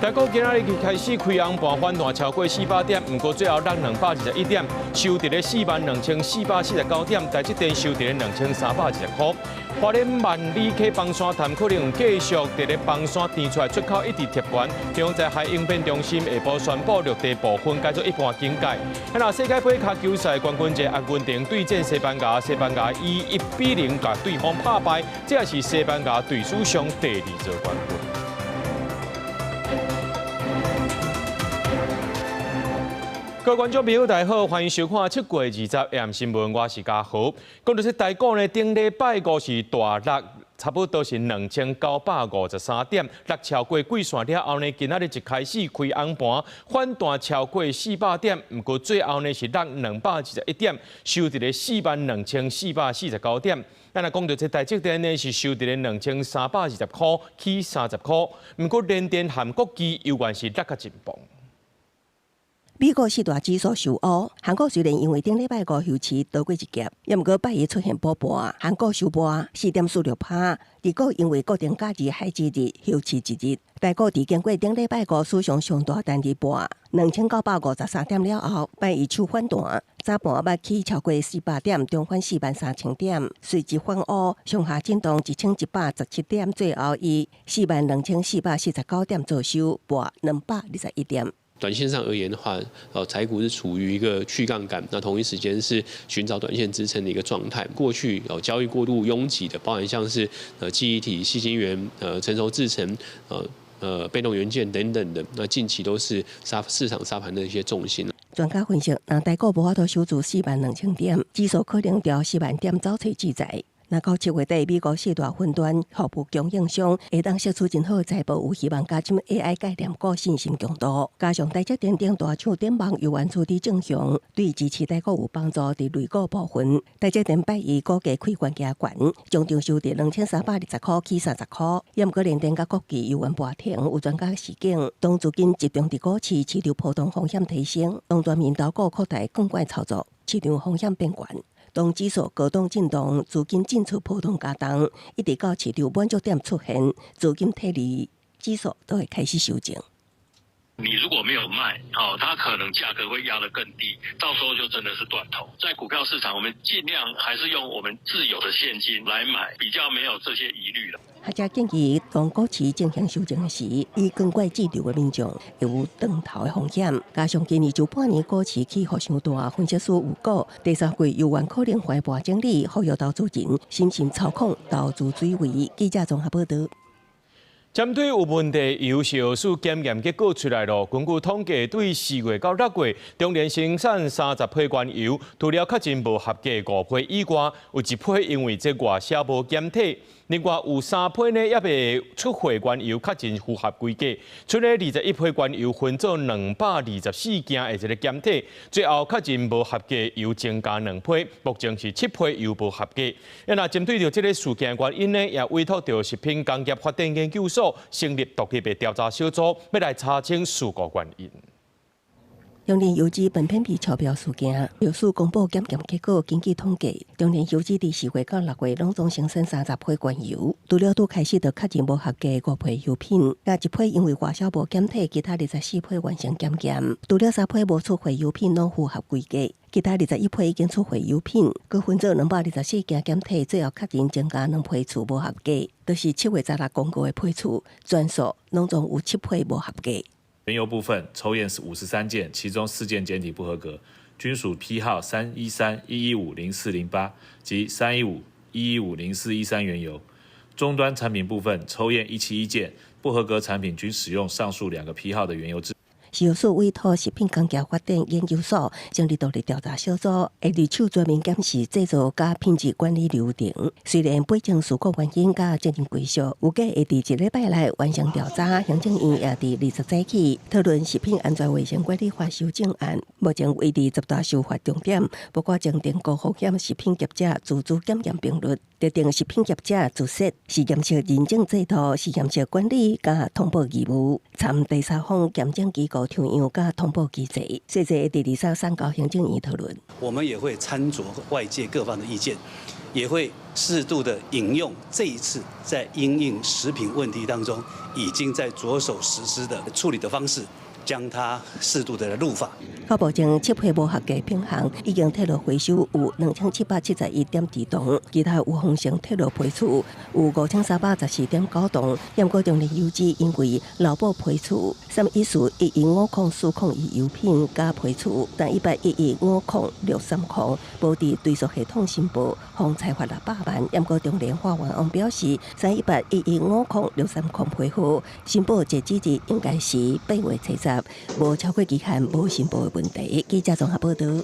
台股今仔日開始開紅盤反彈超過400點，毋過最後落221點，收佇咧42,449點，台積電收佇咧2320塊。花蓮萬里溪崩山潭可能繼續佇咧崩山甜出來出口一直貼懸，中央災害應變中心下晡宣布陸地部分解除一般警戒。那世界盃跤球賽冠軍戰，阿根廷對戰西班牙，西班牙以1比0共對方拍敗，這也是西班牙隊史上第二座冠軍。各位觀眾朋友，大家好，歡迎收看7月20 AM 新聞，我是嘉豪。講到這台股呢，頂禮拜五是大落，差不多是2953點，落超過季線了後呢，今仔日一開始開紅盤，反彈超過400點，毋過最後呢是落221點，收佇咧42,449點。咱若講到這台積電呢，是收佇咧2320塊，起30塊，毋過聯電和國巨猶原是落較真磅。美國四大指數受烏，韓股雖然因為頂禮拜五休市躲過一劫，也毋過拜一出現補盤，韓股收盤4.46%。日股因為國定假日海之日休市一日，台股佇經過頂禮拜五史上上大單日盤2953點了後，拜一手反彈，早盤捌起超過400點，重返43,000點，隨即反烏，上下震盪1117點，最後以42,449點做收，跋221點。短線上而言的話，台股是處於一個去槓桿，那同一時間是尋找短線支撐的一個狀態。過去有交易過度擁擠的，包含像是記憶體、矽晶圓、成熟製程、被動元件等等的，那近期都是殺市場殺盤的一些重心。專家分析，若台股無法度守住42,000點，指數可能朝4萬點走揣志在。若到7月底，美國四大雲端服務供應商會當釋出真好的財報，有希望加深 AI 概念股信心強度。加上台積電等大廠展望猶原處佇正向，對支持台股有幫助。佇類股部分，台積電拜一股價開懸加懸，終場收佇2320塊起30塊。也毋過聯電佮國巨猶原跋停，有專家示警，當資金集中佇股市，市場波動風險提升，當全面投顧擴大槓桿操作，市場風險變懸。當指數高檔震盪，資金進出波動加重，一直到市場滿足點出現，資金撤離，指數都會開始修正。你如果沒有賣，哦，它可能價格會壓得更低，到時候就真的是斷頭。在股票市場，我們盡量還是用我們自有的現金來買，比較沒有這些疑慮了。學者建議，當股市進行修正時，以槓桿置場的民眾會有斷頭的風險。加上今年上半年股市起伏傷大，分析師預告第三季猶原可能橫盤整理，呼籲投資人審慎操控投資水位。記者綜合報導。針對有問題油食藥署檢驗結果出來咯，根據統計，對4月到6月，中聯生產30批原油，除了確認無合格五批以外，有一批因為這外銷無檢體，另外有三批呢猶未出貨原油確認符合規格，剩的21批原油分做224件的這个檢體，最後確認無合格油增加兩批，目前是七批油無合格。那針對著這个事件原因呢，也委託著食品工業發展研究所成立獨立的調查小組，欲來查清事故原因。中聯油脂苯偏鈿超標事件，藥署公布檢驗結果，根據統計，中聯油脂佇4月到6月攏總生產30批原油，除了拄開始就確認無合格五批油品，加一批因為外銷無檢體，其他24批完成檢驗，除了三批無出貨油品攏符合規格，其他21批已經出貨油品，閣分做224件檢體，最後確認增加兩批次無合格，就是7月16公告的批次，全數攏總有七批無合格。原油部分抽驗是53件，其中4件檢體不合格，均屬批號3131150408及3151150413原油。終端產品部分抽驗171件，不合格產品均使用上述兩個批號的原油製。食藥署委託食品工業發展研究所成立獨立調查小組，會入手全面檢視製造佮品質管理流程。雖然背清事故原因佮責任歸屬，預計會佇一禮拜內完成調查。行政院也佇20早起討論食品安全衛生管理法修正案，目前維持十大修法重點，包括增訂高風險食品業者自主檢驗頻率。特定食品業者註冊實驗室認證制度、實驗室管理佮通報義務，參第三方檢證機構抽樣佮通報機制，細則佇二三送交行政院討論。我們也會參酌外界各方的意見，也會適度的引用這一次在因應食品問題當中已經在着手實施的處理的方式，將它適度的入法。到目前七批無合格品項已經退落回收有2771.2噸，其他有豐盛退落批次有5314.9噸，毋過中煉油脂因為漏報批次3141150.401油品加批次，但181150630無佇追溯系統申報，予裁罰600萬。毋過中煉化員網表示，3181150.630批號申報截止日應該是8月30，無超過期限無申報的問題。記者綜合報導。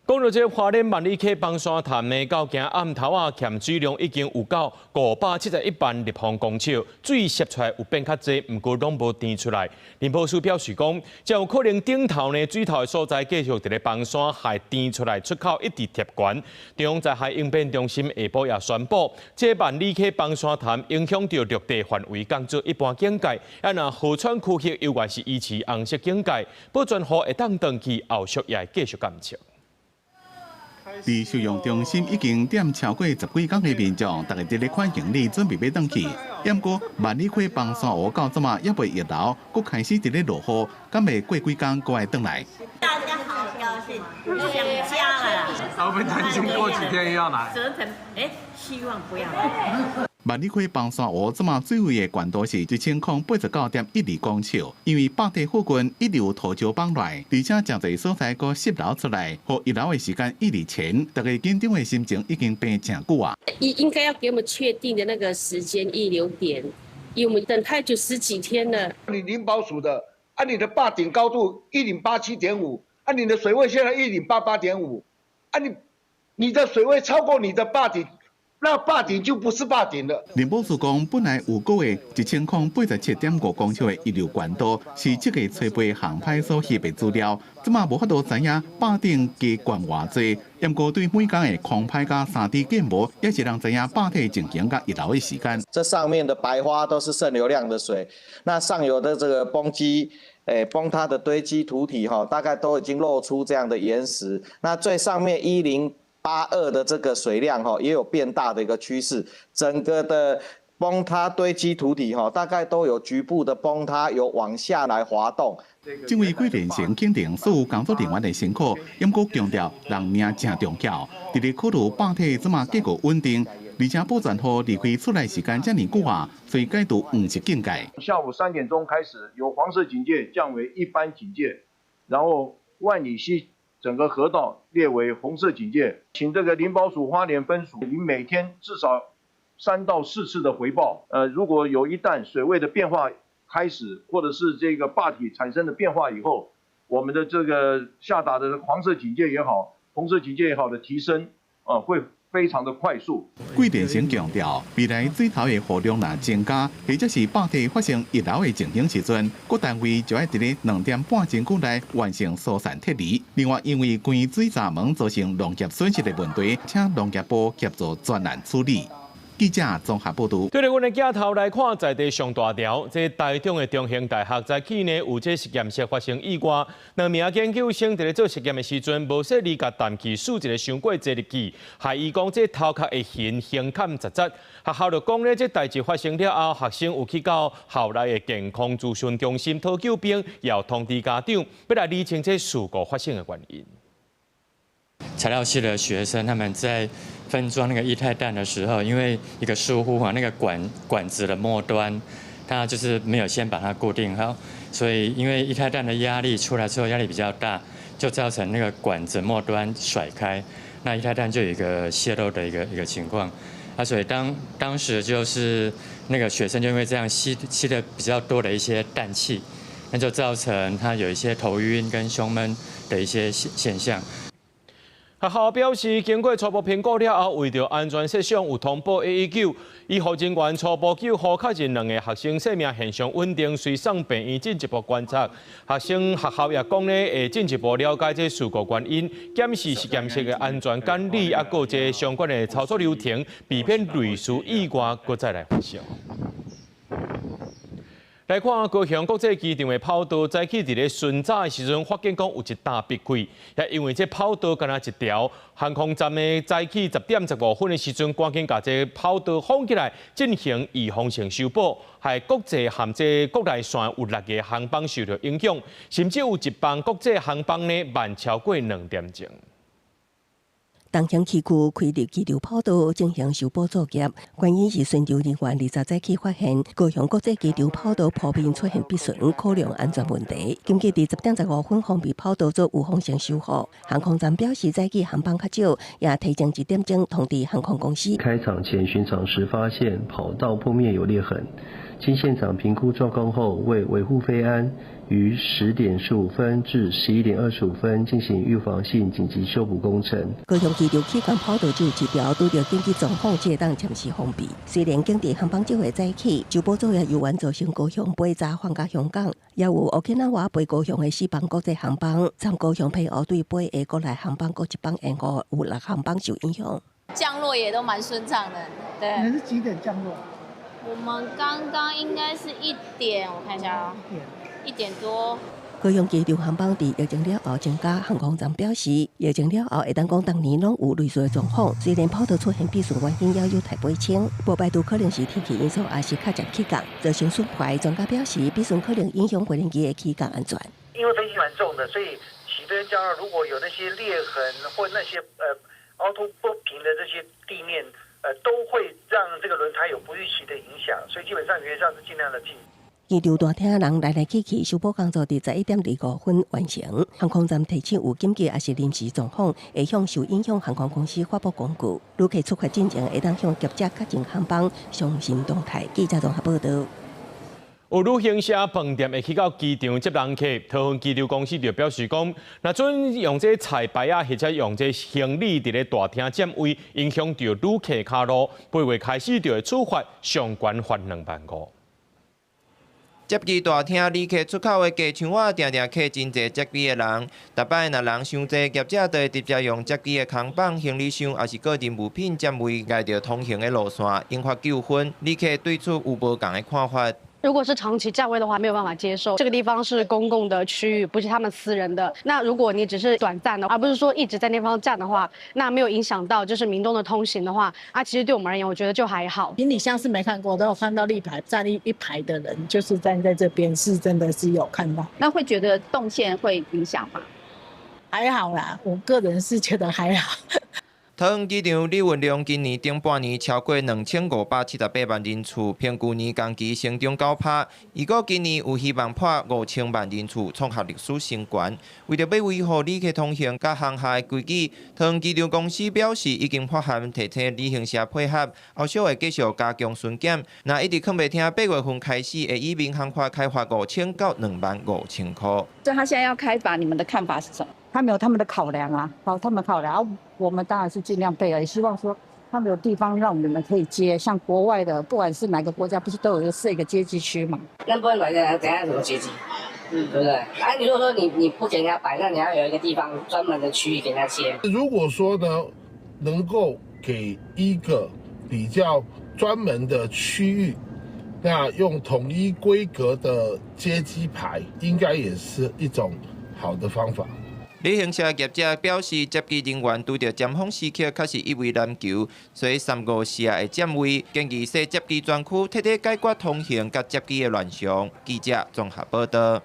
講到這花蓮萬里溪崩山潭呢，到今暗頭仔，欠水量已經有到571萬立方公尺，水泄出來有變較濟，毋過攏無甜出來。林保署表示講，這有可能頂頭呢水頭的所在繼續佇咧崩山，害甜出來出口一直疊懸。中央災害應變中心下晡也宣布，這萬里溪崩山潭影響著陸地範圍降做一般警戒，啊若河川區域猶原是維持紅色警戒，保全予會當轉去，後續也會繼續監測。佇收容中心已經踮超過十幾工的民眾，逐家佇咧款行李，準備欲轉去。毋過萬里溪崩山湖到這馬猶未溢流，閣開始佇咧落雨，敢會過幾工閣愛轉來？大家好高興，想家了。會不會擔心過幾天又要來？折騰，哎，希望不要。萬里溪崩山湖這馬水位的懸度是1089.12公尺，因為壩體附近一直有土石崩落來，而且誠濟所在閣洩流出來，予溢流的時間一直前，逐家緊張的心情已經病誠久啊。應該要給我們確定的那個時間溢流點，因為我們等太久十幾天了。你林保署的，啊，你的壩頂高度1087.5，啊，你的水位現在1088.5，啊，你的水位超過你的壩頂。那壩頂就不是壩頂了。林保署講，本來有個月1087.5公尺的溢流懸度，是這個吹背航拍所翕的資料，這馬無法度知影壩頂加懸偌濟。毋過對每工的空拍佮3D 建模，也是人知影壩體情形佮溢流的時間。這上面的白花都是滲流量的水，那上游的這個崩積，崩塌的堆積土體哈，大概都已經露出這樣的岩石。那最上面1082的這個水量哈，也有變大的一個趨勢。整個的崩塌堆積土體哈，大概都有局部的崩塌，有往下來滑動。這位桂連成肯定所有工作人員的辛苦，毋過強調人命誠重要。佇咧考慮壩體這馬結構穩定，而且保全予離開出來時間遮爾久啊，所以解除黃色警戒。下午3點鐘開始，由黃色警戒降為一般警戒，然後萬里溪整個河道列為紅色警戒，請這個林保署花蓮分署，你每天至少3到4次的回報。如果有一旦水位的變化開始，或者是這個壩體產生的變化以後，我們的這個下達的黃色警戒也好，紅色警戒也好的提升，啊，會非常的快速。桂電成強調，未來水頭的雨量若增加，或者是壩體發生溢流的情形時陣，各單位就愛佇咧2點半鐘內來完成疏散撤離。另外，因為關水閘門造成農業損失的問題，請農業部協助專案處理。記者綜合報導。對咧，阮的鏡頭來看，在地上大條，這台中的中興大學早起呢，有這實驗室發生意外，兩名研究生佇咧做實驗的時陣，無細膩共氮氣輸一个傷過濟入去，害伊講這頭殼會痕胸坎扎扎。學校就講咧，這代誌發生了後，學生有去到校內的健康諮詢中心討救兵，也有通知家長，欲來釐清這事故發生的原因。材料系的學生他們在分裝那個液態氮的時候，因為一個疏忽啊，那個管子的末端，它就是沒有先把它固定好，所以因為液態氮的壓力出來之後壓力比較大，就造成那個管子末端甩開，那液態氮就有一個洩漏的一個情況。啊，所以當時就是那個學生就因為這樣吸的比較多的一些氮氣，那就造成他有一些頭暈跟胸悶的一些現象。學校表示，經過初步評估了後，為著安全設想，有通報119，醫護人員初步救護，確認兩个學生生命現象穩定，隨送病院進一步觀察。學生學校也講咧，會進一步了解這事故原因，檢視實驗室的安全管理，抑閣這相關的操作流程，避免類似意外閣再來發生。來看高雄國際機場的跑道，早起佇咧巡查的時陣，發現講有一搭閉開，也因為這跑道干焦一條，航空站的早起10點15分的時陣，趕緊共這跑道封起來，進行預防性修補，害國際和這國內線有六个航班受著影響，甚至有一班國際航班呢慢超過2點鐘。東興區區開立機場跑道進行修補作業，原因是巡查人員20早起發現高雄國際機場跑道鋪面出現篦損，可能安全問題。緊急佇10點15分封閉跑道做預防性修復。航空站表示，早起航班較少，也提前一點鐘通知航空公司。開場前巡場時發現跑道鋪面有裂痕，經現場評估狀況後，為維護飛安，於10點15分至11點25分進行預防性緊急修補工程。高雄機場起降跑道只有一條，拄著緊急狀況，才會當暫時封閉。雖然緊急航班只會早起，修補作業猶原造成高雄飛札幌佮香港，也有 Okinawa 飛高雄的四班國際航班，參高雄澎湖對飛的國內航班閣一班延誤，有六航班受影響。降落也都蠻順暢的，對。你是幾點降落？我們剛剛應該是一點，我看一下啊，1點多。高雄機場航班佇疫情了後增加，航空站表示，疫情了後會當講逐年攏有類似的狀況。雖然跑道出現篦損原因猶有待釐清，無排除可能是天氣因素，抑是較遲起降造成損壞。專家表示，篦損可能影響飛行機的起降安全。因為飛機蠻重的，所以起飛降落如果有那些裂痕或那些凹凸不平的這些地面，都會讓這個輪胎有不預期的影響，所以基本上原則上是盡量的禁。機場大廳人來來去去，修補工作佇11點25分完成。航空站提醒有緊急抑是臨時狀況，會向受影響航空公司發布公告。旅客出發進前，會當向業者確認航班上新動態。記者綜合報導。有旅行社飯店會去到機場接人客，桃園機場公司就表示講，若準用這菜牌仔或者用這行李佇咧大廳佔位，影響著旅客跤路，8月開始就會處罰上懸罰2萬5。接機大廳旅客出口的隔牆仔，定定客真濟接機的人。逐擺若人傷濟，業者就會直接用接機的扛棒、行李箱，抑是個人物品佔位，礙著通行的路線，引發糾紛。旅客對此有無仝的看法。如果是長期佔位的話，沒有辦法接受。這個地方是公共的區域，不是他們私人的。那如果你只是短暫的，而不是說一直在那方站的話，那沒有影響到就是民眾的通行的話，啊，其實對我們而言，我覺得就還好。行李箱是沒看過，都有看到立牌站一排的人，就是站在這邊，是真的是有看到。那會覺得動線會影響嗎？還好啦，我個人是覺得還好。桃園機場旅運量今年頂半年超過2578萬人次，較舊年同期成長9%。預估今年有希望破5000萬人次，創下歷史新高。為著欲維護旅客通行佮航廈的規矩，桃園機場公司表示已經發函提醒旅行社配合，後續會繼續加強巡檢。若一直囥袂聽，8月份開始會以民航法開罰5000到2萬5千箍。所以他現在要開罰，你們的看法是什麼？他們有他們的考量啊，好，他們考量，我們當然是盡量配合，也希望說他們有地方讓我們可以接，像國外的，不管是哪個國家，不是都有一個設一個接機區嘛？那不能擺在等下怎麼接機？對不對？啊，你如果說你不給人家擺，那你要有一個地方專門的區域給人家接。如果說呢，能夠給一個比較專門的區域，那用統一規格的接機牌，應該也是一種好的方法。旅行社業者表示，接機人員拄著尖峰時刻，確實一位難求，所以三五四會佔位，建議設接機專區，徹底解決通行佮接機的亂象。記者綜合報導。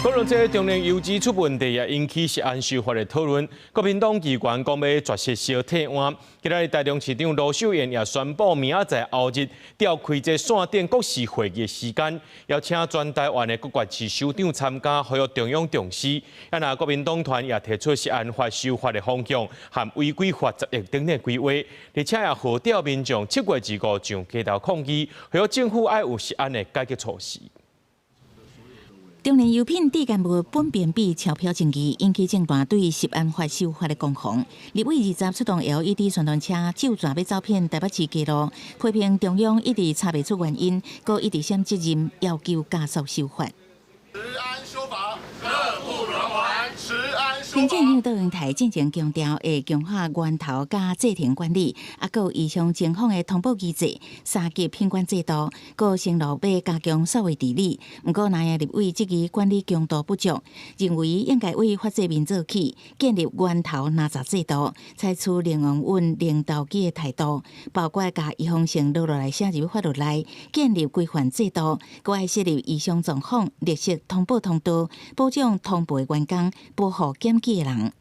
講到這中煉油脂出問題，也引起食安修法的討論。國民黨機關講欲絕食相退換。今仔日台中市長盧秀燕也宣布，明仔載後日調開這線頂國是會議的時間，邀請全台灣的各縣市首長參加，呼籲中央重視。啊，若國民黨團也提出食安法修法的方向，和違規罰10億等等規劃，而且也號召民眾7月25上街頭抗議，呼籲政府愛有食安的解決措施。中聯油品致乾物苯並芘超標爭議，引起政壇對食安法修法的攻防。立委20出動 LED 宣傳車，照蛇欲走遍台北市街路，批評中央一直查袂出原因，閣一直卸責任，要求加速修法。食安修法，刻不容緩。食安行政院長卓榮泰進前強調，會強化源頭佮制程管理，啊，閣有異常情況的通報機制、三級品管制度，閣承諾欲加強數位治理。毋過，藍營立委質疑管理強度不足，認為應該對法制面做起，建立源頭查核制度，採取零容忍、零投機的態度，包括共預防性落落來寫入法律內，建立規範制度，閣愛設立異常狀況綠色通報通道，保障通報的員工，保護檢舉的人。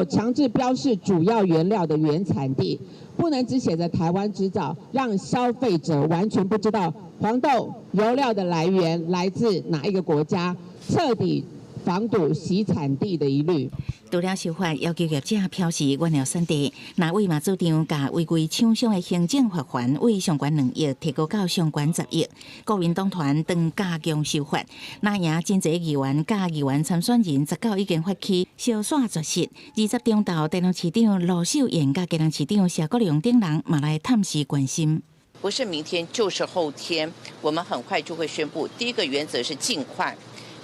強制標示主要原料的原產地，不能只寫着台灣製造，讓消費者完全不知道黃豆油料的來源來自哪一個國家，徹底防堵洗產地的疑慮。除了修法要求業者標示原料產地，藍委嘛主張共違規廠商的行政罰鍰對上懸2億，提高到上懸10億。國民黨團當加強修法，藍營真濟議員佮議員參選人19已經發起燒煞絕食。20中晝，台中市長盧秀燕佮基隆市長謝國樑等人嘛來探視關心。不是明天就是後天，我們很快就會宣布。第一個原則是盡快，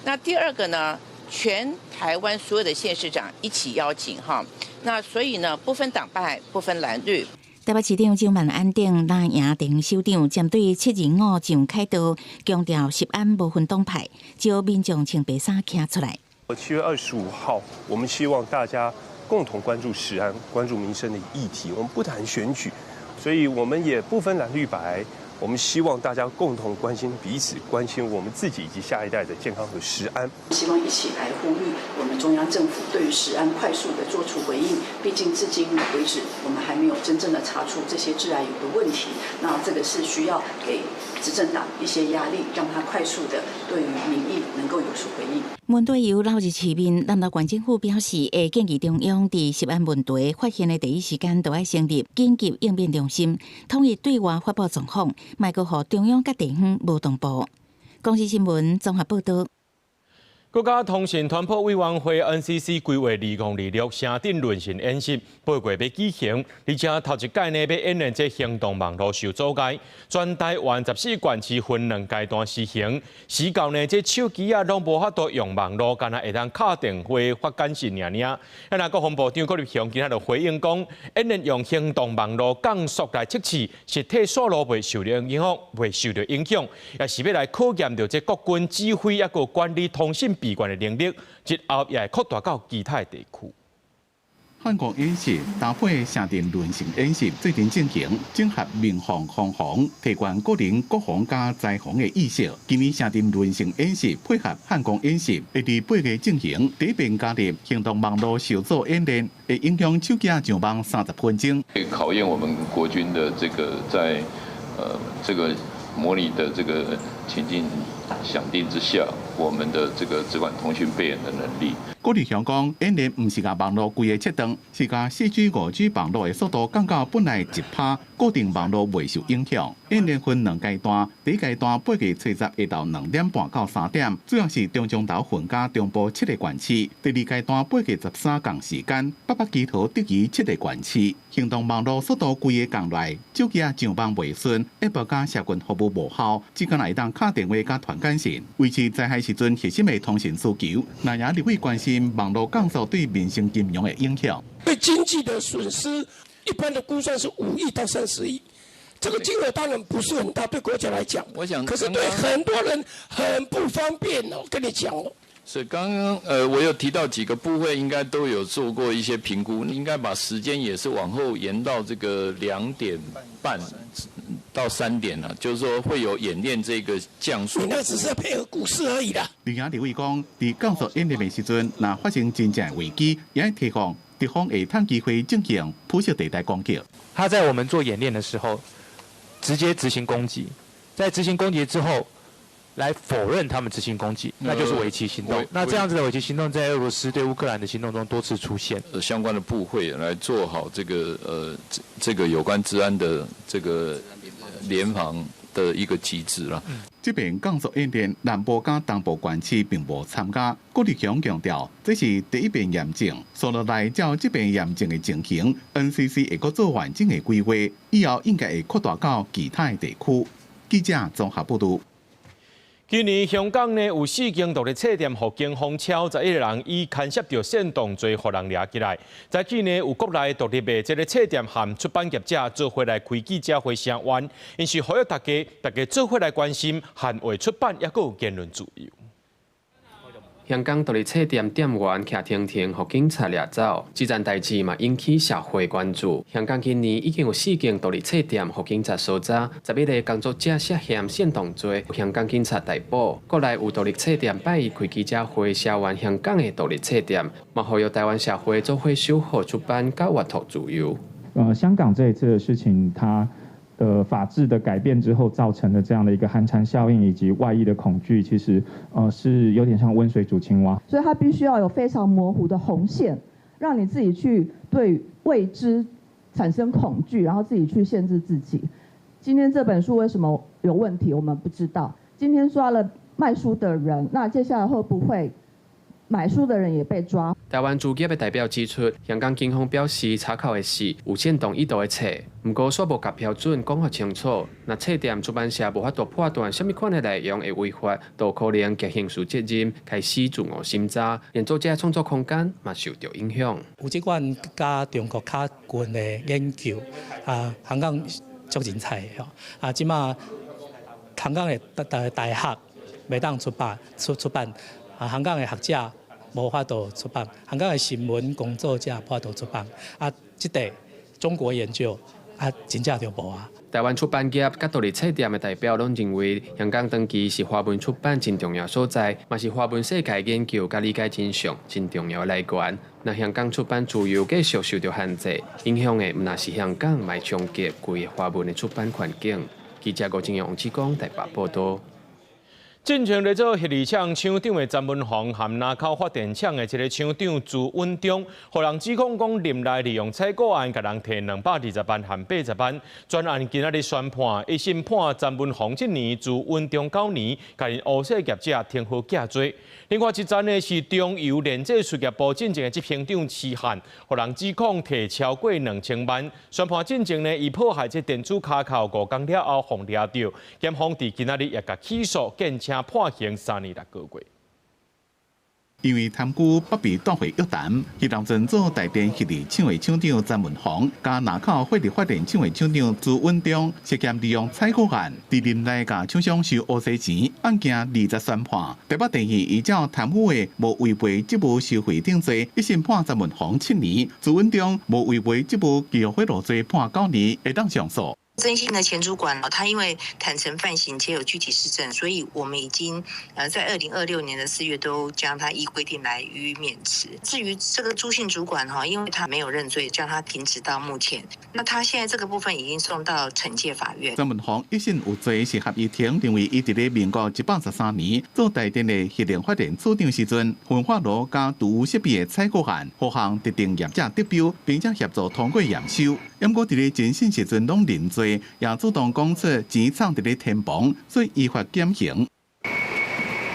那第二個呢？全台灣所有的縣市長一起邀請哈，那所以呢，不分黨派，不分藍綠。台北市長蔣萬安等藍營前首長針對725上凱道，強調食安無分黨派，招民眾穿白衫徛出來。 7月25號，我們希望大家共同關注食安、關注民生的議題。我們不談選舉，所以我們也不分藍綠白。我們希望大家共同關心彼此，關心我們自己以及下一代的健康和食安。希望一起來呼籲我們中央政府對於食安快速的做出回應。畢竟至今為止，我們還沒有真正的查出這些致癌油的問題。那這個是需要給執政黨一些壓力，讓他快速的對於民意能夠有所回應。問題油流入市面，南投縣政府表示，會建議中央佇食安問題發現的第一時間，就愛成立緊急應變中心，統一對外發布狀況，莫閣予中央佮地方無同步。公視新聞綜合報導。國家通訊傳播委員會 NCC 規劃2026城鎮淪陷演習，8月欲舉行，而且頭一屆呢欲演練這行動網路受阻礙，全台灣14縣市分兩階段實行。時到呢，這手機仔攏無法度用網路，干焦會當敲電話發簡訊爾爾。啊，那國防部長郭立雄今仔就回應講，演練用行動網路降速來測試，實體線路袂受到影響，袂受到影響，也是欲來考驗著這國軍指揮抑閣管理通訊備援的能力，日後也會擴大到其他地區。漢光演習搭配城鎮淪陷演習，最近進行整合民防、空防，提懸個人國防佮災防的意識。今年城鎮淪陷演習配合漢光演習，會佇8月進行。第一遍加入行動網路受阻演練，會影響手機上網30分鐘。考驗我們國軍的這個在這個模擬的這個情境想定之下，我們的這個資管通訊備援的能力。郭立雄講，演練毋是共網路規个切斷，是共4G、5G 網路的速度降到本來1%，固定網路袂受影響。演練分兩階段，第一階段8月初10下晝2點半到3點，主要是中彰投雲嘉中部七個縣市；第二階段8月13仝時間，北北基桃竹宜七個縣市。行動網路速度規个降來，手機仔上網袂順，App 佮社群服務無效，只干焦會當敲電話佮傳簡訊，維持災害時陣核心的通訊需求。藍營立委關心網路降速對民生金融的影響，對經濟的損失，一般的估算是5億到30億，這個金額當然不是很大，對國家來講，我想，可是對很多人很不方便哦，跟你講哦。是剛剛我有提到幾個部會應該都有做過一些評估，應該把時間也是往後延到這個2點半到3點了，就是說會有演練這個降速。你那只是配合股市而已啦。綠營立委講，佇降速演練的時陣，若發生真正危機，也愛提防敵方會趁機會進行灰色地帶攻擊。他在我們做演練的時候，直接執行攻擊，在執行攻擊之後，來否認他們執行攻擊，那就是偽旗行動。那這樣子的偽旗行動，在俄羅斯對烏克蘭的行動中多次出現。相關的部會來做好這個有關資安的這個聯防的一個機制啦。這遍降速演練，南部佮東部縣市並無參加。郭立雄強調，這是第一遍驗證，紲落來照這遍驗證的情形，NCC 會閣做完整的規劃，以後應該會擴大到其他的地區。記者綜合報導。今年香港呢有四間獨立冊店，予警方抄11個人以牽涉著煽動罪，予人掠起來。早起呢有國內獨立的這个冊店和出版業者做伙來開記者會聲援，𪜶是呼籲大家，大家做伙來關心捍衛出版，抑閣有言論自由。香港獨立冊店店員徛停停，予警察掠走，這件代誌嘛引起社會關注。香港今年已經有四間獨立冊店予警察搜查，11個工作者涉嫌煽動罪，香港警察逮捕。國內有獨立冊店拜一開記者會，聲援香港的獨立冊店，嘛呼籲台灣社會做伙守護出版佮閱讀自由。香港這一次的事情，它的法制的改變之後造成的這樣的一個寒蟬效應以及外溢的恐懼，其實是有點像溫水煮青蛙。所以它必須要有非常模糊的紅線，讓你自己去對未知產生恐懼，然後自己去限制自己。今天這本書為什麼有問題，我們不知道。今天抓了賣書的人，那接下來會不會買書的人也被抓？台灣自業的代表指出，香港警方表示查扣的是有煽動意圖的冊，毋過煞無共標準講予清楚。若冊店出版社無法度判斷啥物款的內容會違法，都可能結刑事責任，開始自我審查，連作者創作空間嘛受著影響。有這款佮中國較近的研究，啊，香港足精彩的吼，啊，這馬香港的大學袂當出版出版，啊，香港的學者無法度出版，香港的新聞工作者無法度出版，啊，這塊中國研究啊，真正就無啊。台灣出版業佮獨立冊店的代表攏認為，香港長期是華文出版真重要所在，嘛是華文世界研究佮理解真相真重要的來源。若香港出版自由繼續受著限制，影響的毋但是香港，嘛會衝擊規个華文的出版環境。記者郭正陽、王志剛台北報導。進前咧做核二廠廠長的詹文宏，和林口發電廠的這个廠長朱允中，予人指控講林內利用採購案，共人提220萬和80萬。全案今仔日宣判，一審判詹文宏7年，朱允中9年，共𪜶烏色業者停予寄罪。另外一層呢是中油煉製事業部進前的執行長徐漢，予人指控提超過2000萬。宣判進前呢，伊破壞這電子卡扣5工了後，予掠著，檢方佇今仔日也共起訴，檢請判刑3年6個月。因為貪污不被帶回約談，彼當陣做台電核二廠的廠長詹文宏，佮林口火力發電廠的廠長朱允中，涉嫌利用採購案，佇林內共廠商收烏色錢，案件20宣判。台北地院依照貪污的無違背職務收賄等罪，一審判詹文宏7年，朱允中無違背職務給予賄賂罪判9年，會當上訴。徵信的前主管他因為坦承犯行且有具體事證，所以我們已經在2026年的4月都將他依規定來予以免職。至於這個朱姓主管哈，因為他沒有認罪，將他停職到目前。那他現在這個部分已經送到懲戒法院。詹文宏一審有罪是合議庭認為，伊佇咧民國113年做台電的核能發電處長時陣，焚化爐佮除污設備的採購案，予項特定業者得標，並且協助通過驗收。毋過佇咧偵審時陣攏認罪，也主動講出錢藏佇咧天棚，所以依法減刑。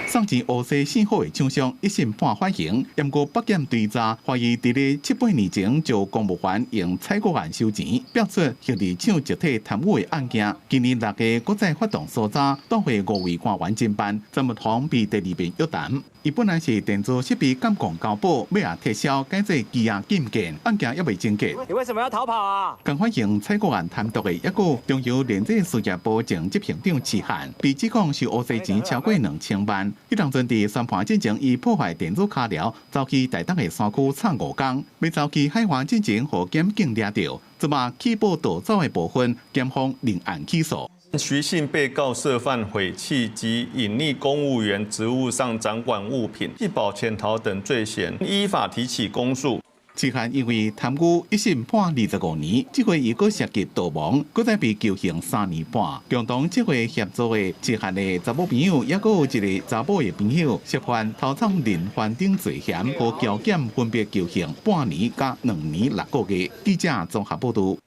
送錢烏西信號的廠商一審判緩刑，毋過北檢追查，懷疑佇咧7、8年前就公務員用採購案收錢，爆出核二廠集體貪污的案件。今年6月，閣再發動搜查，帶回5位官員偵辦，詹文宏被第二遍約談。伊本來是電子設備監控交保，尾仔撤銷改做機壓禁件，案件猶未終結。你為什麼要逃跑啊？共款用採購案貪瀆的，抑閣中油煉製事業部前執行長徐漢，被指控收烏西錢超過2000萬。彼當陣佇宣判進前，伊破壞電子跤寮，走去台東的山區藏5工，欲走去海灣進前，予檢警掠著，這馬起報逃走的部分，檢方另案起訴。徐姓被告涉犯毀棄及隱匿公務員職務上掌管物品、棄保潛逃等罪嫌，依法提起公訴。徐漢因為貪污一審判25年，這回伊閣涉及盜墓，閣再被求刑3年半。共同這回協助的徐漢的查某朋友，抑閣有一个查某的朋友，涉犯偷藏人犯等罪嫌，予交檢分別求刑半年佮2年6個月。記者綜合報導。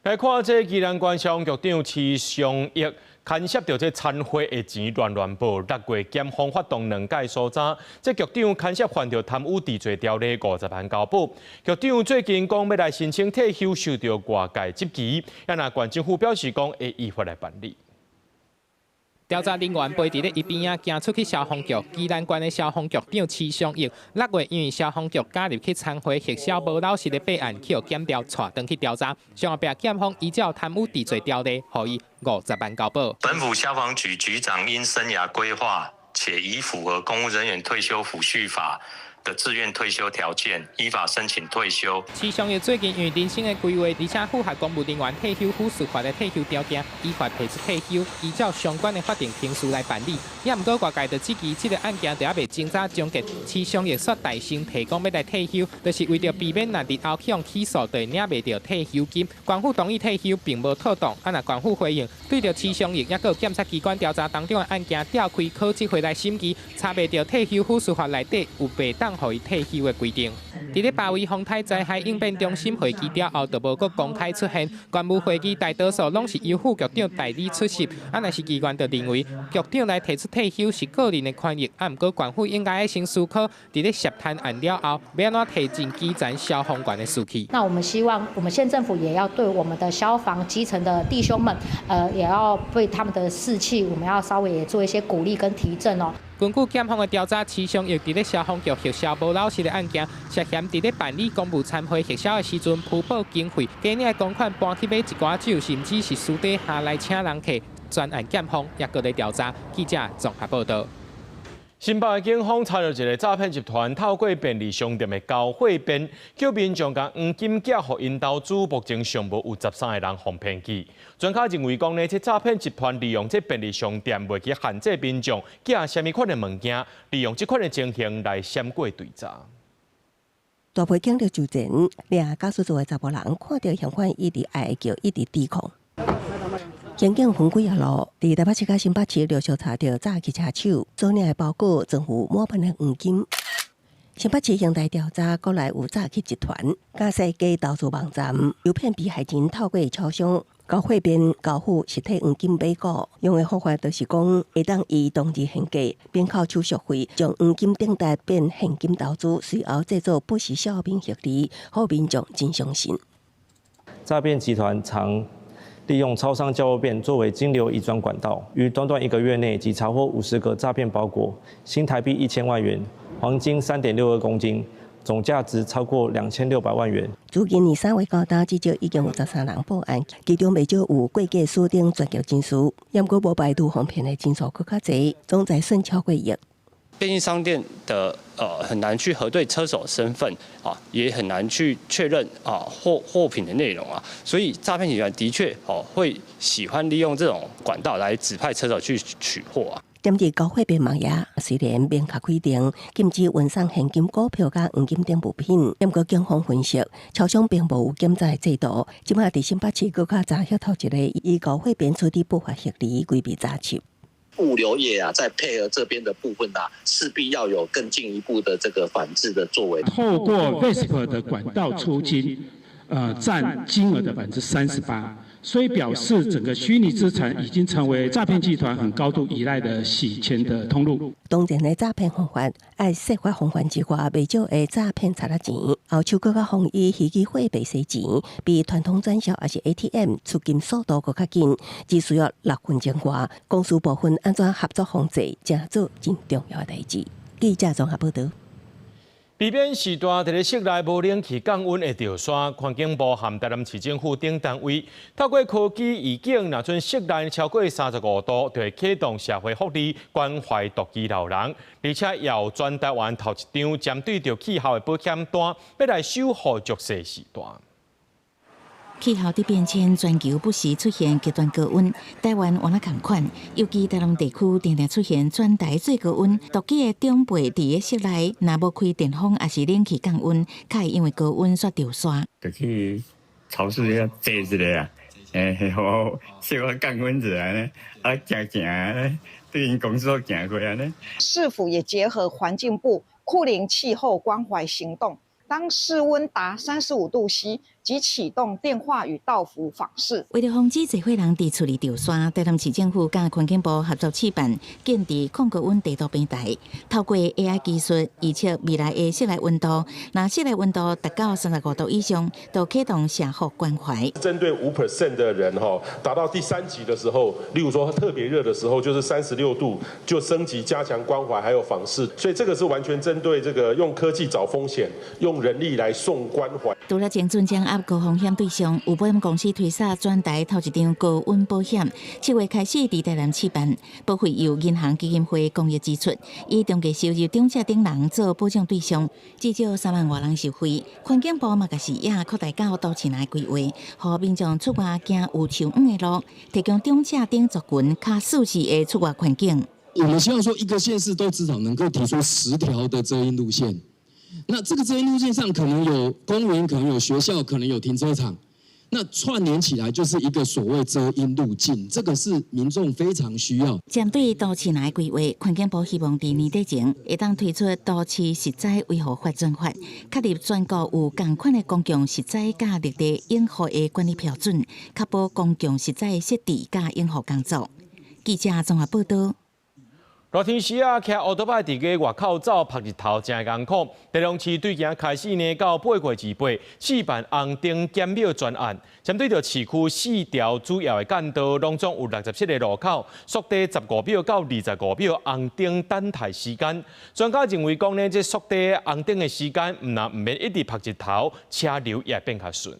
來看這宜蘭縣消防局長池尚益牽涉著這餐會的錢亂亂報，6月檢方發動兩屆搜查，這局長牽涉犯著貪污治罪條例50萬交保。局長最近講欲來申請退休，受著外界質疑，啊若縣政府表示講會依法來辦理。調查人員陪佇咧伊邊仔行出去消防局，宜蘭縣的消防局長池尚益6月因為消防局加入去餐會核銷無老實的弊案，去予檢調帶轉去調查。上後壁檢方依照貪污治罪條例，予伊50萬交保。本府消防局局長因生涯規劃且已符合公務人員退休撫恤法的自願退休條件，依法申請退休。池尚益最近因為人生的規劃，而且符合公務人員退休撫恤法的退休條件，依法提出退休，依照相關的法定程序來辦理。也毋過外界就質疑這個案件佇猶未偵查終結，池尚益煞代先提講欲來退休，就是為著避免若日後去予起訴，就會領袂著退休金。縣府同意退休並無妥當，啊若縣府回應，對著池尚益，抑閣有檢察機關調查當中的案件，調開考紀會來審議，查袂著退休撫恤法內底有袂當予伊退休的規定。佇咧巴威風颱災害應變中心會議了後，就無閣公開出現。縣務會議大多數攏是由副局長代理出席。啊，若是議員就認為局長來提出退休是個人的權益，啊，毋過縣府應該愛先思考，佇咧涉貪案了後，欲按怎提振基層消防員的士氣。那我們希望，我們縣政府也要對我們的消防基層的弟兄們，也要對他們的士氣，我們要稍微也做一些鼓勵跟提振哦。根據檢方的調查，池尚益佇咧消防局核銷無老實的案件，涉嫌佇咧辦理公務餐會核銷的時陣，虛報經費，假領的公款搬去買一寡酒，甚至是私底下來請人客，專案檢方也閣咧調查。記者綜合報道。新北警方查著一个詐騙集團，透過便利商店的交貨便，叫民眾共黃金寄予𪜶投資，目前上無有13個人予騙去。專家認為講呢，這詐騙集團利用這便利商店袂去限制民眾寄啥物款的物件，利用這款的情形來閃過追查。大批警力駐前，掠駕駛座的查埔人看著嫌犯一直哀叫，一直抵抗。刑警分幾仔路，佇台北市佮新北市陸續查著詐欺車手，所領的包裹裝有滿盆的黃金。新北市刑事調查，國內有詐欺集團，假設假投資網站，誘騙被害人透過超商交貨便交付實體黃金買股，用的方法就是講，會當以當日現價免扣手續費，將黃金頂值變現金投資，隨後製造不實小品獲利，予民眾真相信。詐騙集團常利用超商交貨便作為金流移轉管道，於短短一個月內即查獲50個詐騙包裹，新台幣1000萬元，黃金3.62公斤，總價值超過2600萬元。自今年3月到今，至少已經有13人報案，其中袂少有過價鎖定專業人士，毋過無排除予騙的人數閣較濟，總財損超過億。便利商店的很難去核對車手身份啊，也很難去確認啊貨品的內容啊，所以詐騙集團的確哦會喜歡利用這種管道來指派車手去取貨啊。針對交貨便網頁，雖然明確規定禁止運送現金、股票佮黃金等物品，毋過警方分析，超商並無有檢查制度，這擺佇新北市閣較查獲頭一個以交貨便處理不法獲利規避查緝。物流業啊，在配合這邊的部分啊，勢必要有更進一步的這個反制的作為。透過 VASP 的管道出金，佔金額的38%，所以表示整個虛擬資產已經成為詐騙集團很高度依賴的洗錢的通路。當前的詐騙方法，愛設法防範之外，袂少會詐騙賊仔錢，後手閣較防以虛擬貨幣洗錢，比傳統轉銷抑是 ATM 出金速度閣較緊，只需要6分鐘外。公私部分按怎合作防制，成做真重要的代誌。記者綜合報導。避免時段佇咧室內無冷氣降溫會著沙，環境部和台南市政府等單位透過科技預警，若準室內超過35度，就會啟動社會福利關懷獨居老人，而且有全台灣頭一張針對著氣候的保險單，欲來守護弱勢時段。氣候佇變遷，全球不時出現極端高溫，台灣嘛仝款，尤其台南地區定定出現全台最高溫。獨居的長輩佇咧室內，若無開電風抑是冷氣降溫，較會因為高溫煞著沙。就去超市遐坐一下啊，好，小可降溫一下呢，啊，行行，對𪜶公司行過按呢。市府也結合環境部酷齡氣候關懷行動，當室溫達35度 C，即啟動電話與到府訪視。為著防止濟歲人佇厝裡著山，台南市政府佮環境部合作試辦建置控高溫地圖平台，透過 AI 技術預測未來的室內溫度，若室內溫度達到35度以上，就啟動社福關懷。針對5% 的人，哈，達到第三級的時候，例如說特別熱的時候，就是36度，就升級加強關懷，還有訪視。所以這個是完全針對這個用科技找風險，用人力來送關懷。除了精準掌握高風險對象，有保險公司推捒全台頭一張高溫保險，7月開始佇台南試辦，保費由銀行基金會公益支出，以中低收入長者等人做保障對象，至少3萬外人受惠。環境部嘛，共視野擴大到都市內規劃，予民眾出外行有樹蔭的路，提供長者等族群較舒適的出外環境。我們希望說，一個縣市都至少能夠提出10條的遮蔭路線。那這個遮蔭路線上可能有公園，可能有學校，可能有停車場。那串聯起來就是一個所謂遮蔭路徑，這個是民眾非常需要。針對都市內規劃，環境部希望佇年底前會當推出都市植栽維護法專法，確立全國有仝款的公共植栽佮綠地養護的管理標準，確保公共植栽設置佮養護工作。記者綜合報道。熱天時啊，騎歐多擺佇个外口走，曝日頭誠艱苦。台中市對今開始呢，到8月28，試辦紅燈減秒專案，針對著市區四條主要的幹道，攏總有67個路口，縮短15秒到25秒紅燈等待時間。專家認為講呢，這縮短紅燈的時間，毋但毋免一直曝日頭，車流也會變較順。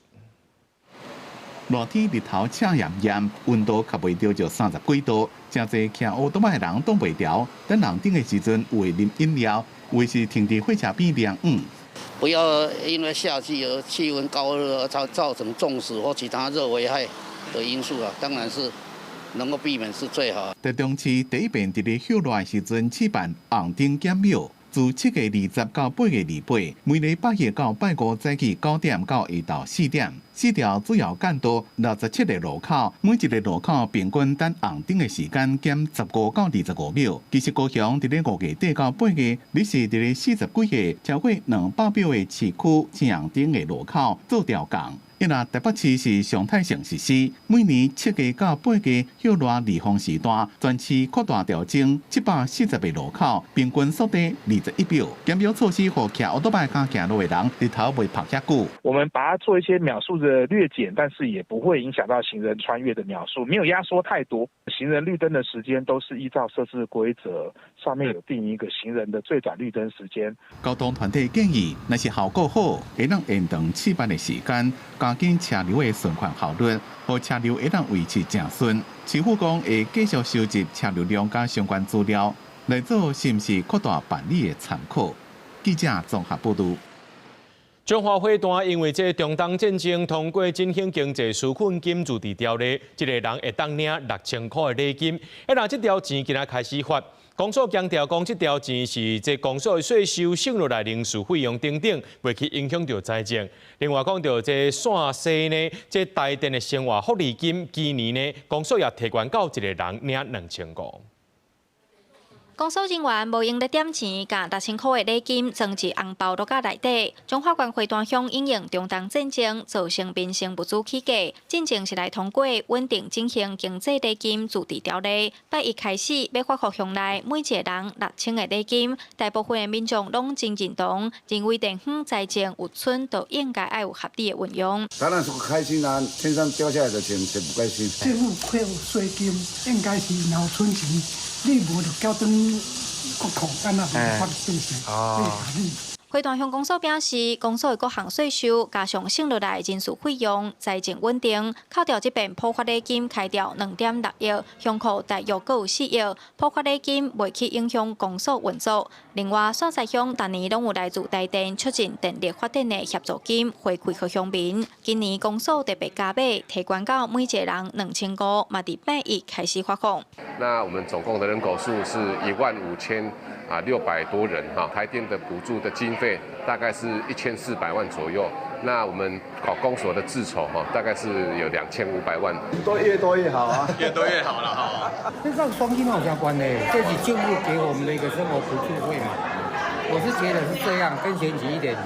熱天日頭赤炎炎，溫度較袂著就30幾度，誠濟騎烏多擺的人擋袂牢。等紅燈的時陣，有會啉飲料，有是停佇火車邊涼椅。不要因為夏季而氣溫高熱造成中暑或其他熱危害的因素啊，當然是能夠避免是最好。台中市第一遍佇咧歇熱的時陣試辦紅燈減秒。自7月20到8月28，每禮拜一到拜五早起9點到下晝4點，四條主要幹道67個路口，每一個路口平均等紅燈的時間減15到25秒。其實高雄佇咧5月底到8月，你是佇咧40幾個超過200秒的市區青紅燈的路口做調降。伊若台北市是常態性實施，每年7月到8月歇熱離峰時段，全市擴大調整740個路口，平均縮短21秒。減秒措施，予騎歐多擺佮行路的人日頭袂曝遐久。我們把它做一些秒數的略減，但是也不會影響到行人穿越的秒數，沒有壓縮太多。行人綠燈的時間都是依照設置規則，上面有定一個行人的最短綠燈時間。交通團體建議，若是效果好，會當延長試辦的時間，加緊車流的循環效率，予車流會當維持正順。市府講會繼續收集車流量佮相關資料，來做是毋是擴大辦理的參考。記者綜合報導。中華貨單因為這中東戰爭，通過振興經濟紓困金自治條例，一个人會當領6000箍的禮金。啊，那這條錢今仔開始發，公所強調講，這條錢是這公所的稅收省落來人事費用等等，袂去影響著財政。另外講著這線西呢，這台電的生活福利金，今年呢，公所也提懸到一个人領2500。公所人員無閒咧點錢，共6000箍的禮金裝佇紅包摞仔內底。彰化縣花壇鄉因應中東戰爭造成民生物資起價，進前是來通過穩定振興經濟禮金自治條例，拜一開始欲發予鄉內每一个人六千的禮金，大部分的民眾攏真認同，認為地方財政有剩，就應該愛有合理的運用。當然是開心啦，天上掉下來的錢，誰不開心？政府扣稅金應該是若有剩錢，你無就繳轉國庫，按呢無法變成哦。花壇鄉公所表示，公所的各項稅收加上省落來人事費用，財政穩定。扣掉這遍普發禮金開掉2.6億，鄉庫大約閣有4億，普發禮金袂去影響公所運作。另外，線西鄉逐年攏有來自台電促進電力發展的協助金回饋予鄉民。今年公所特別加碼，提懸到每一个人2500，嘛佇拜一開始發放。那我們總共的人口數是15600多人哈，台電的補助的經費大概是1400萬左右。那我們搞公所的自籌哈，大概是有2500萬。多越多越好啊，越多越好了哈。這個雙金好相關的，這是政府給我們的一個生活補助費嘛。我是覺得是這樣，跟選舉一點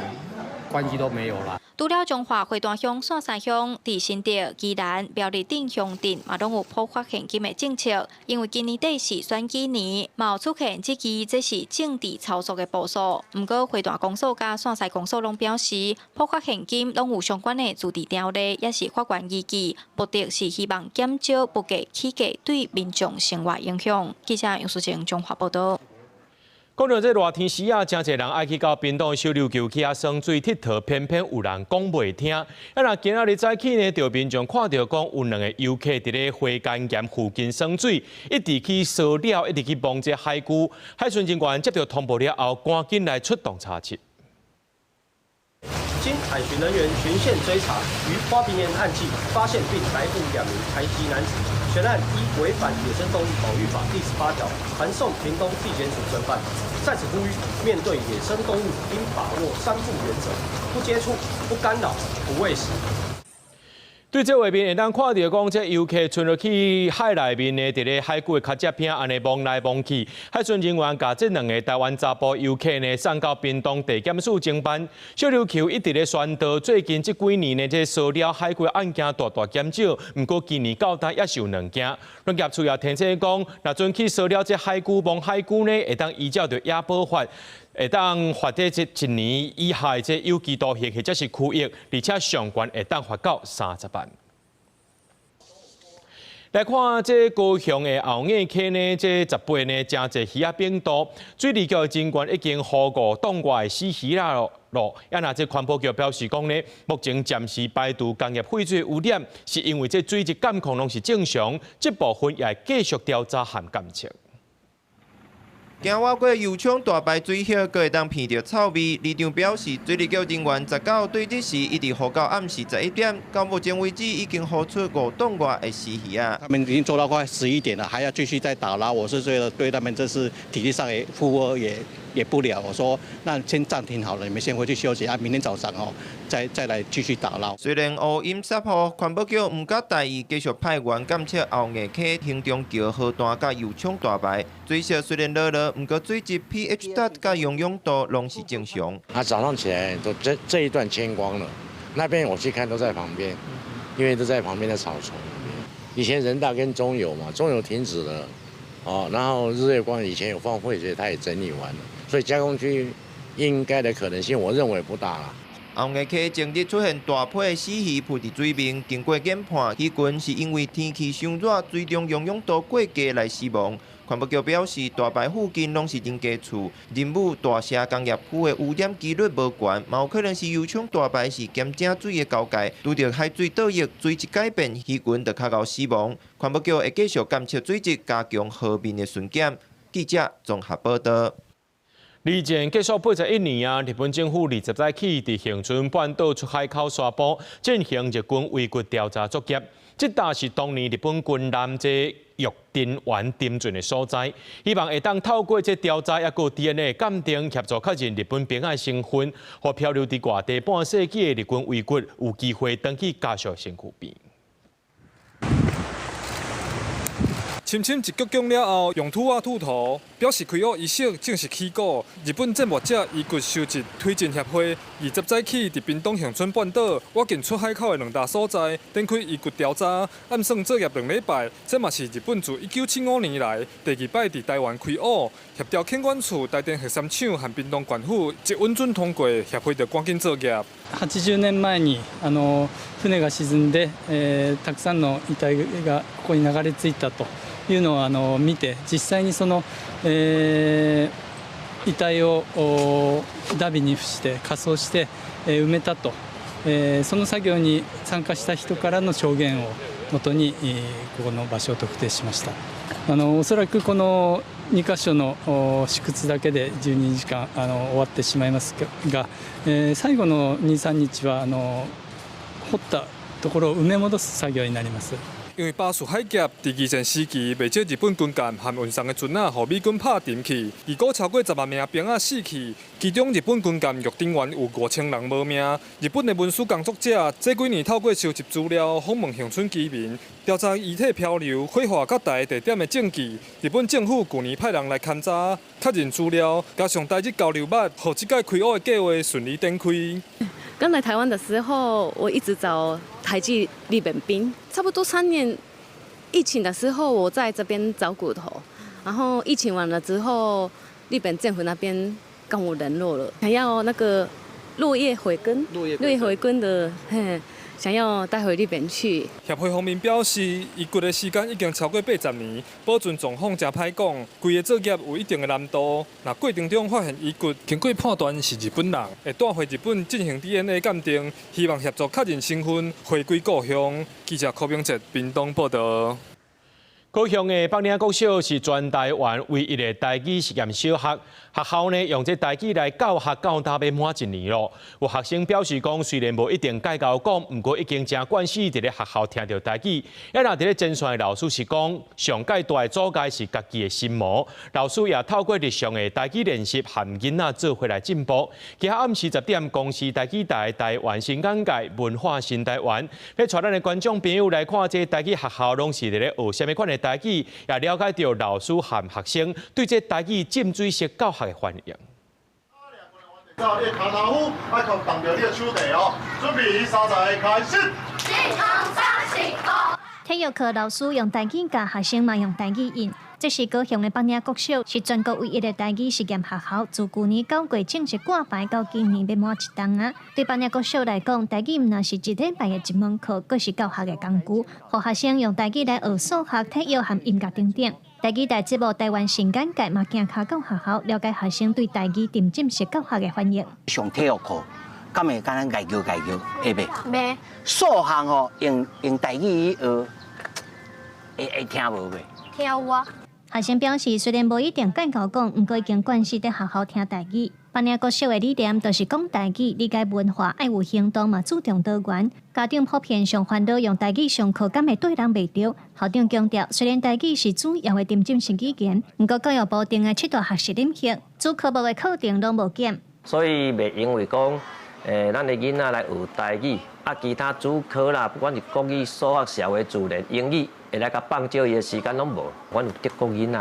關係都沒有啦。除了彰化花壇鄉、線山鄉，佇新竹、宜蘭、苗栗等鄉鎮嘛，攏有普發現金的政策。因為今年底是選舉年，嘛有出現質疑這是政治操作的步數。毋過花壇公所佮線西公所攏表示，普發現金攏有相關的自治條例，也是法源依據，目的是希望減少物價起價對民眾生活影響。記者楊淑靜彰化報導。講到這熱天時啊，誠濟人愛去到屏東小琉球去遐耍水𨑨迌，偏偏有人講袂聽。啊，若今仔日早起呢，就民眾看著講有兩個遊客佇咧花崗岩附近耍水，一直去騷擾，一直去摸這海龜。海巡人員接著通報了後，趕緊來出動查緝。經海巡人員循線追查，於花瓶岩岸際發現並逮捕兩名台籍男子，全案依違反野生動物保育法第18條，函送屏東地檢署偵辦。在此呼籲，面對野生動物應把握三不原則：不接觸、不干擾、不餵食。對這畫面會當看著講，這遊客賰落去海內面呢，佇咧海龜的尻脊骿按呢摸來摸去。海巡人員共這兩個台灣查埔遊客呢送到屏東地檢署偵辦。小琉球一直咧宣導，最近這幾年呢，這騷擾海龜案件大大減少。毋過今年到今猶是有兩件。農業處也提醒講，若準去騷擾這海龜、摸海龜呢，會當依照著野保法，會當罰這一年以下的這有期徒刑或者是拘役，而且上懸會當罰到30萬。來看這高雄的後硬溪呢，這18呢，誠濟魚仔變多，水利局的人員已經呼5檔外的死魚仔囉。啊，若這環保局表示講呢，目前暫時排除工業廢水污染，是因為這水質監控攏是正常，這部分也會繼續調查和監測。行倚過油廠大排水喉，閣會當聞著臭味。里長表示，水利局人員19對日時一直呼到暗時11點，到目前為止已經呼出5檔外的死魚仔。他們已經做到快11點了，還要繼續再打撈，我是覺得對他們這是體力上也負荷也不了。我說那先暫停好了，你們先回去休息啊，明天早上哦再來繼續打撈。雖然烏陰捒雨，環保局毋敢大意，繼續派員監測後硬溪、興中橋河段佮油廠大排水色雖然濁濁，毋過水質 pH 值佮營養度攏是正常。啊，早上起來都這一段清光了，那邊我去看都在旁邊，因為都在旁邊的草叢。以前仁大跟中油嘛，中油停止了，哦，然後日月光以前有放廢水，它也整理完了，所以加工區應該的可能性，我認為不大啦。後硬溪前日出現大批死魚浮佇水面，經過研判，魚群是因為天氣傷熱，水中營養度過低來死亡。環保局表示，大排附近攏是人家厝，仁武大社工業區的污染機率無懸，嘛有可能是油廠大排是鹹井水的交界，拄著海水倒溢，水質改變，魚群就較𠢕死亡。環保局會繼續監測水質，加強河面的巡檢。記者綜合報導。二戰結束81年啊，日本政府20早起佇恆春半島出海口沙埔進行日軍遺骨調查作業。這搭是當年日本軍艦這玉珍丸沉船的所在，希望會當透過這調查，抑閣 DNA 鑑定，協助確認日本兵仔身份，予漂流佇外地半世紀的日軍遺骨有機會轉去家屬身軀邊。深深一鞠躬了後，用土仔吐塗，表示開挖儀式正式起鼓。日本戰沒者遺骨收集推進協會20早起佇屏東恆春半島倚近出海口的兩大所在展開遺骨調查，按算作業兩禮拜。這嘛是日本自1975年來第二擺佇台灣開挖。協調墾管處、台電核三廠和屏東縣府一允准通過，協會就趕緊作業。 80年前に船が沈んで、たくさんの遺体がここに流れ着いたというのを見て、実際にその、遺体をダビに付して火葬して、埋めたと、その作業に参加した人からの証言をもとに、ここの場所を特定しました。おそらくこの2箇所の試掘だけで12時間終わってしまいますが、最後の2、3日は掘ったところを埋め戻す作業になります。因為巴士海峽佇二戰時期，袂少日本軍艦和運送的船仔，予美軍拍沉去。預估超過10萬名兵仔死去，其中日本軍艦玉珍丸有5000人無命。日本的文史工作者這幾年透過收集資料，訪問恆春居民，調查遺體漂流、火化佮台地點的證據。日本政府舊年派人來勘查，確認資料，加上台日交流捌，予這屆開挖的計劃順利展開。剛來台灣的時候，我一直找台籍日本兵，差不多3年。疫情的時候，我在這邊找骨頭，然後疫情完了之後，日本政府那邊跟我聯絡了，想要那個落葉回根，落葉回根的，嘿，想要帶回日本去。協會方面表示，遺骨的時間已經超過80年，保存狀況誠歹講，規個作業有一定的難度。若過程中發現遺骨，經過判斷是日本人，會帶回日本進行 DNA 鑑定，希望協助確認身份，回歸故鄉。記者柯明哲屏東報道。高雄的北嶺國小是全台灣唯一的台語實驗小學，學校呢用這台語來教學到今欲滿一年咯。有學生表示講，雖然無一定會曉講，毋過已經誠慣勢佇咧學校聽著台語。啊，若佇咧前線的老師是講，上蓋大的阻礙是家己的心魔。老師也透過日常的台語練習，和囡仔做伙來進步。今暗時10點，公視台語台台灣新眼界文化新台灣，欲帶咱的觀眾朋友來看這台語學校攏是佇咧學啥物款的台語，也了解著老師和學生對這台語浸水式教學的反應。你的跤頭夫愛靠動著你的手臂哦，準備三十開始。體育課老師用台語教學生，嘛用台語應。這是高雄的北嶺國小，是全國唯一的台語實驗學校。自舊年9月正式掛牌到今年欲滿一冬啊。對北嶺國小來講，台語毋但是一禮拜的一門課，閣是教學的工具，予學生用台語來學數學、體育和音樂等等。台語台節目《台灣新眼界》嘛行跤到學校，了解學生對台語沉浸式教學的反應。上體育課，敢會敢若𠝹叫𠝹叫，會袂？袂。數學吼，用台語去學，會聽無袂？聽有啊。學生表示，雖然無一定會曉講，毋過已經慣勢佇學校聽台語。北嶺國小的理念就是講台語，理解文化，愛有行動嘛，注重多元。家長普遍上煩惱用台語上課，敢會對人袂著？校長強調，雖然台語是主要的沉浸式語言，毋過教育部定的七大學習領域，主科目的課程攏無減。所以袂因為講，咱的囡仔來學台語，啊，其他主科啦，不管是國語、數學、社會、自然、英語，會來共放少伊的時間攏無。阮有德國囡仔，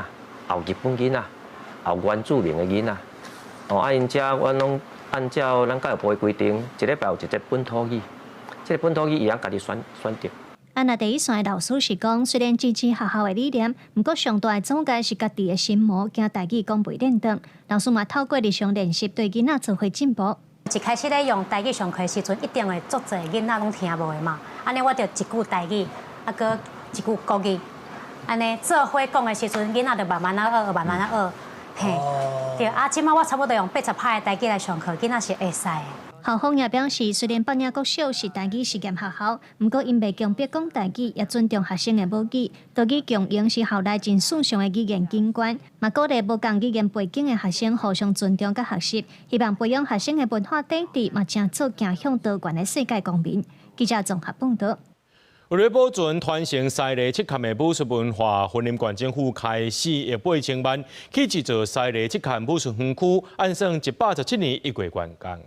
也有日本囡仔，也有原住民的囡仔。哦，啊，𪜶遮阮攏按照咱教育部的規定，一禮拜有一節本土語，這個本土語伊通家己選擇。啊，若第一線的老師是講，雖然支持學校的理念，毋過上大的阻礙是家己的心魔，驚台語講袂輪轉。老師嘛透過日常練習，對囡仔做伙進步。一開始咧用台語上課的時陣，一定會足濟囡仔攏聽無的嘛。按呢，我就一句台語，啊，閣一句國語，按呢做伙講的時陣，囡仔就慢慢仔學，慢慢仔學。嘿，對啊，這馬我差不多用80%的台語來上課，囡仔是會使的。校方也表示，雖然北嶺國小是台語實驗學校，毋過𪜶袂強迫講台語，也尊重學生的母語。多語共融是校內真時尚的語言景觀，嘛鼓勵無仝語言背景的學生互相尊重佮學習，希望培養學生的文化底蘊，嘛成做走向多元的世界公民。記者綜合報導。為了保存傳承西螺赤崁的武術文化，雲林縣政府開四億八千萬起一座西螺赤崁武術園區，按算117年1月完工。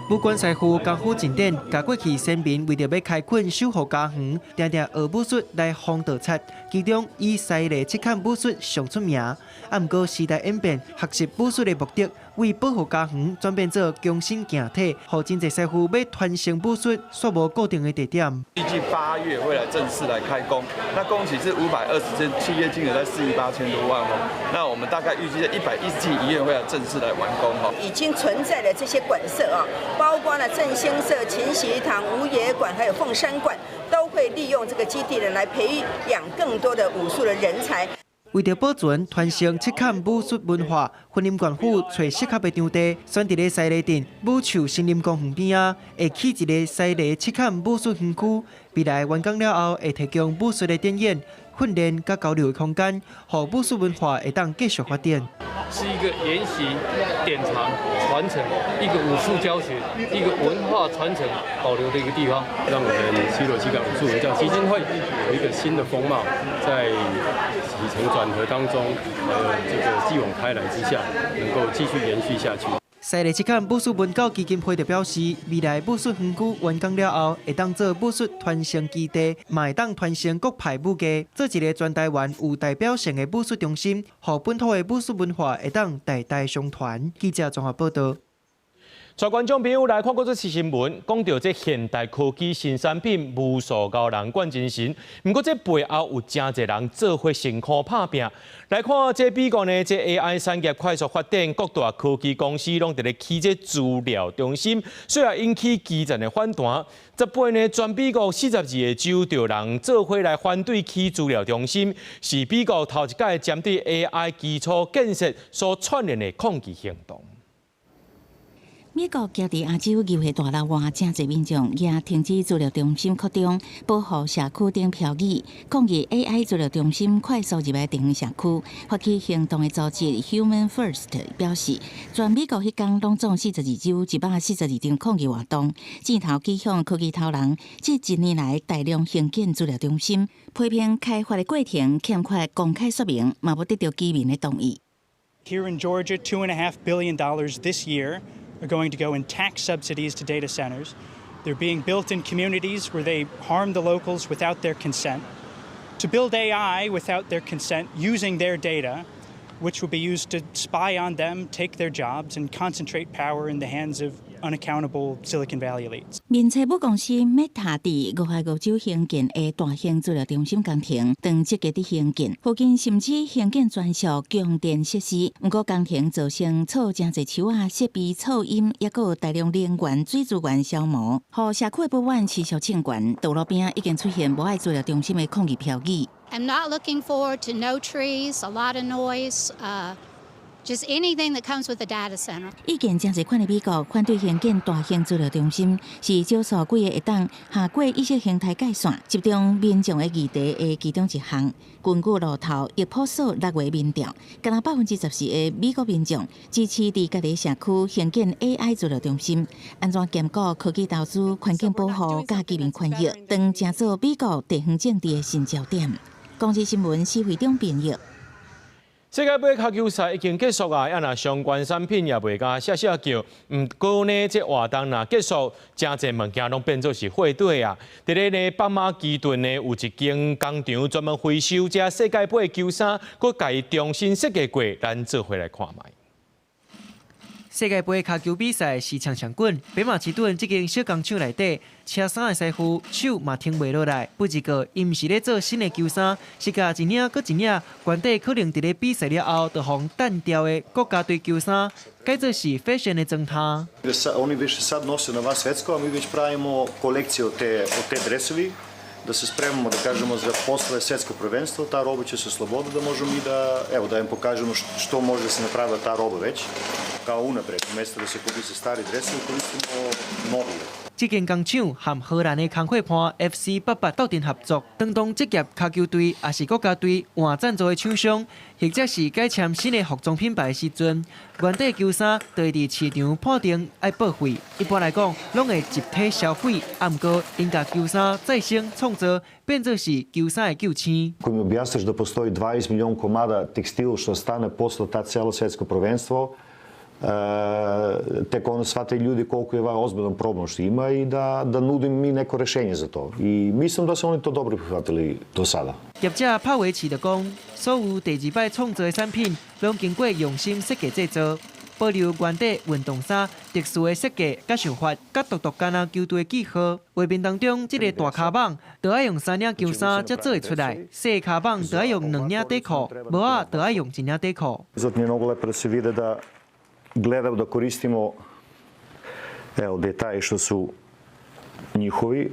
武館師傅功夫真頂，共過去先民為著欲開墾守護家園，定定學武術來防盜賊。其中以西螺赤崁武術上出名。啊，毋過時代演變，學習武術的目的為保護家園，轉變做強身健體，予真濟師傅欲傳承武術，煞無固定的地點。預計8月會來正式來開工，那工期是520天，契約金額在4億8千多萬哦。那我們大概預計在117一月會來正式來完工哈。已經存在的這些館舍啊，包括了振興社、勤習堂、吳野館，還有鳳山館，都會利用這個基地呢，來培養更多的武術的人才。為著保存傳承赤崁武術文化，雲林縣府揣適合的場地，選佇咧西螺鎮武樹森林公園邊仔，會起一个西螺赤崁武術園區。未來完工了後，會提供武術的展演、訓練佮交流的空間，予武術文化會當繼續發展。是一個研習、典藏、傳承，一個武術教學、一個文化傳承保留的一個地方，讓我們西螺七港武術文教基金會有一個新的風貌，在起承轉合當中，這個繼往開來之下，能夠繼續延續下去。西螺赤崁武術文教基金會就表示，未來武術園區完工了後，會當做武術傳承基地，嘛會當傳承各派武藝，做一个全台灣有代表性的武術中心，予本土的武術文化會當代代相傳。記者綜合報導。帶觀眾朋友來看過這次新聞，講到這現代科技新產品無數𠢕人灌精神，毋過這背後有誠濟人做伙辛苦拍拚。來看這美國呢，這 AI 產業快速發展，各大科技公司攏佇咧起這資料中心，所以引起基層的反彈。這擺呢，全美國42個州著人做伙來反對起資料中心，是美國頭一擺針對 AI 基礎建設所串聯的抗議行動。美國喬治亞州議會大樓外，誠濟民眾也停止資料中心擴張，保護社區等標語，抗議 AI 資料中心快速入來地方社區。發起行動的組織 Human First 表示，全美國彼工攏總42州142場抗議活動，箭頭指向科技頭人，這一年來大量興建資料中心，批評開發的過程欠缺公開說明，嘛無得著居民的同意。 Here in Georgia, $2.5 billion this year are going to go in tax subsidies to data centers. They're being built in communities where they harm the locals without their consent. To build AI without their consent, using their data, which will be used to spy on them, take their jobs, and concentrate power in the hands of unaccountable Silicon Valley elites. 面冊母公司 Meta 佇俄亥俄州興建的大型資料中心工程，正積極佇興建，附近甚至興建專屬供電設施。毋過工程造成錯誠濟樹仔、設備噪音，抑閣有大量能源、水資源消耗，予社區的不滿持續升懸。道路邊已經出現無愛資料中心的抗議標語。 I'm not looking forward to no trees, a lot of noise, just anything that comes with a data center. 意見誠濟款的美國反對興建大型資料中心，是少數幾個會當跨過意識形態界線，集中民眾的議題的其中一項。根據路透益普索6月民調，敢若14%的美國民眾支持佇家己社區興建 AI 資料中心，按怎兼顧科技投資、環境保護佮居民權益，當成做美國地方政治的新焦點。公視新聞施惠中編譯。世界盃跤球賽已經結束啊，啊若相關產品也賣甲謝謝叫。毋過呢，這活動若結束，誠濟物件攏變做是廢紙啊。佇咧呢北馬其頓呢，有一間工廠專門回收這世界盃球衫，閣共伊重新設計過，咱做伙來看覓。世界盃跤球比賽時常常滾，北馬其頓這間小工廠內底，車衫的師傅手嘛停袂落來。不過，伊毋是咧做新的球衫，是共一領閣一領，原底可能佇咧比賽了後就予擲掉的國家隊球衫，改做是 fashion 的裝衫。 Oni već sad nose na van svetsko, a mi već pravimo kolekcije od te dresovi, da se spremamo, da kažemo, za posle svetsko prvenstvo, ta roba će se osloboditi, da možemo i da, evo, da im pokažemo što može da se napravila ta roba već, kao unapred, umesto da se koriste stari dresovi, koristimo novije. 這間工廠和荷蘭的工課伴 FC 88鬥陣合作，當職業跤球隊抑是國家隊換贊助的廠商，或者是改簽新的服裝品牌的時陣，原底球衫就會佇市場判定愛報廢。一般來講，攏會集體銷毀。啊，毋過𪜶共球衫再生創造，變做是球衫的救星。 Ako mi objasniš da postoji 20 milion komada tekstil što stane posle ta celo svetsko prvenstvo, tek onda shvate ljudi koliko je ovaj ozbiljan problem što ima i da nudim mi neko rešenje za to. I mislim da su oni to dobro prihvatili do sada. 業者帕維奇就講，所有第二擺創造的產品，攏經過用心設計製作，保留原底運動衫特殊的設計佮想法，佮獨獨敢若球隊的記號。畫面當中，這個大跤蠓，就愛用三領球衫才做會出來；細跤蠓就愛用兩領底褲，帽仔就愛用一領底褲。 Zato mi je mnogo lepo da se vide da gledamo da koristimo, evo, detalje što su njihovi,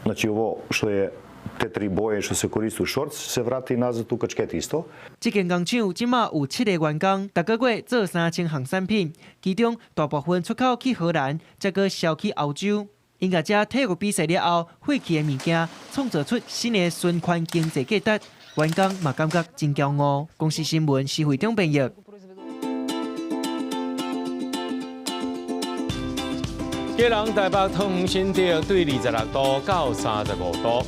znači ovo što je te tri boje što se koriste u šorc se vrati nazad u kačket isto. 這間工廠這馬有七個員工，逐個月做3000項產品，其中大部分出口去荷蘭，再閣銷去歐洲。𪜶共這體育比賽了後廢棄的物件，創造出新的循環經濟價值，員工嘛感覺真驕傲。公視新聞施惠中編譯。基隆、台北、桃園、新竹對26度到35度。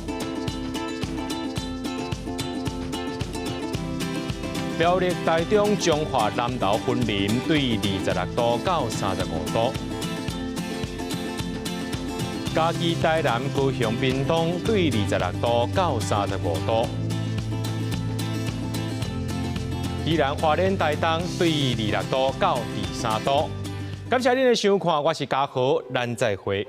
苗栗、台中、彰化、南投、雲林對26度到35度。嘉義、台南、高雄、屏東對26度到35度。宜蘭、花蓮、台東對26度到23度。感謝恁的收看，我是嘉豪，咱再會。